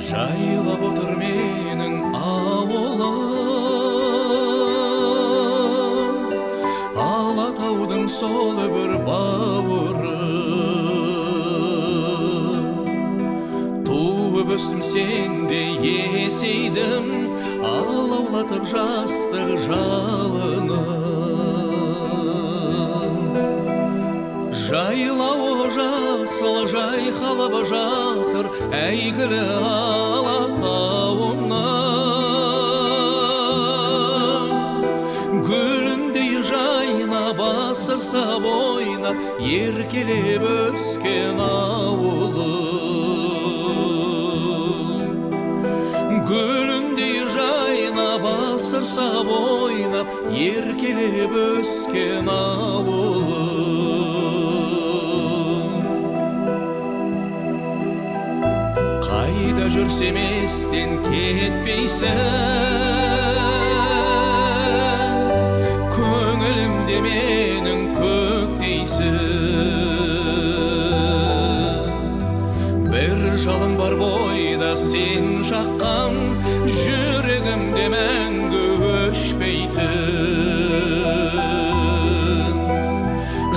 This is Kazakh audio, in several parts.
Жайлап отыр менің ауылым, Алатаудың сол бір бауыры. Туып өстім сенде есейдім, алаулатып жастық жалыны. Жайлауы жасыл жайқалып жатыр әйгілі Алатауымның. Гүліндей жайнап, асырса ойнап, еркелеп өскен ауылым. Гүліндей жайнап, асырса ойнап, еркелеп өскен ауылым. Қайда жүрсем естен кетпейсің, көңілімде менің көктейсің. Бір жалын бар бойда сен жаққан, жүрегімде мәңгі өшпейтін.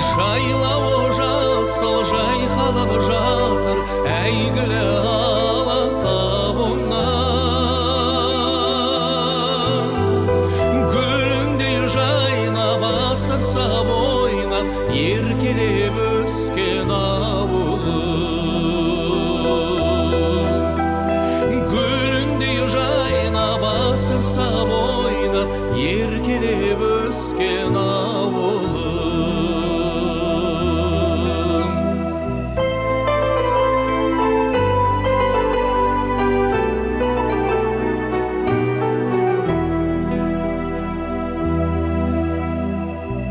Жайлауы жасыл жайқалып жатыр әйгілі Алатауымның. Гүліндей жайнап, асырса ойнап, еркелеп өскен ауылым. Гүліндей жайнап, асырса ойнап, еркелеп өскен ауылым.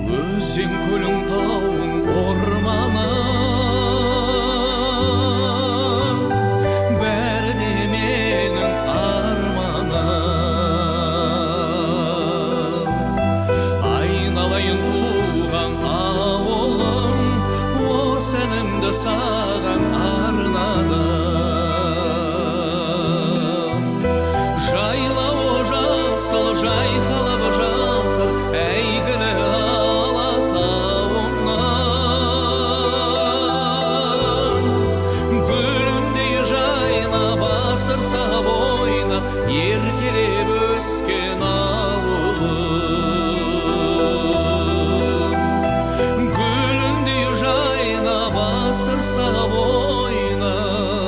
Өзен, көлің, тауың, орманың, бәрі де менің арманым. Айналайын туған ауылым, осы әнімді саған арнадым. Жайлауы жасыл жайқалып жатыр әйгілі Алатауымның. Гүліндей жайнап, асырса ойнап, еркелеп өскен ауылым. Гүліндей жайнап, асырса ойнап,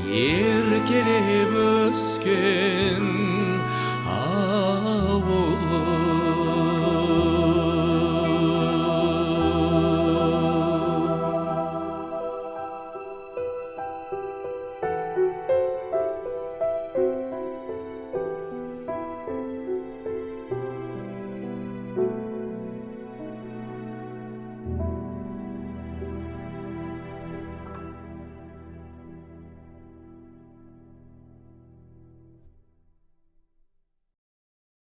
еркелеп өскен ауылым.